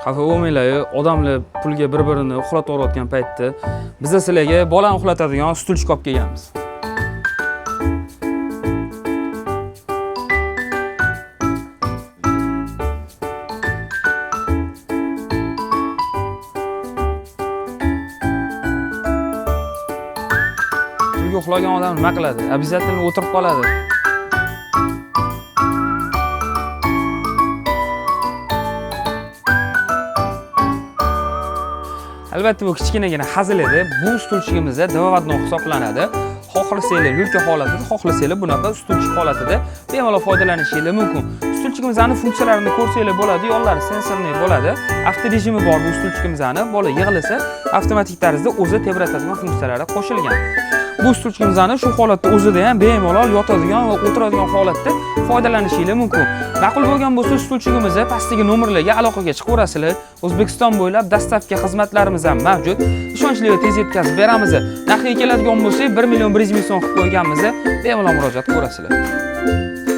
Xafa bo'lmanglar, odamlar pulga bir-birini uxlatib yuborayotgan paytda biza sizlarga bolani uxlatadigan стульчик olib kelganmiz. Pulga uxlagan odam nima qiladi? Обязательно o'tirib qoladi. Albatta, bu kichkinagina hazil edi. Bu стульчик imizda два в одном hisoblanadi. Xohlasanglar люлька holatida, xohlasanglar bunaqa стульчик holatida bemalol foydalanishinglar mumkin. Стульчик imizni funksiyalarini ko'rsanglar bo'ladi, yo'llari sensorli bo'ladi. Avtorejimi bor bu стульчик imizni. Bola yig'ilsa, avtomatik tarzda o'zi tebratadigan funksiyalari qo'shilgan. Bu стульчик imizni shu holatda o'zida ham bemalol yotadigan va o'tiradigan holatda foydalanishinglar mumkin. Ma'qul bo'lgan bo'lsa, стульчик imizni pastdagi nomerlarga aloqaga chiqaverasizlar. O'zbekiston bo'ylab доставка xizmatlarimiz ham mavjud. Ishonchli va tez yetkazib beramiz. Narxiga keladigan bo'lsak, 1 million 100 ming so'm qilib qo'yganmiz. Bemalol murojaat qilaverasizlar.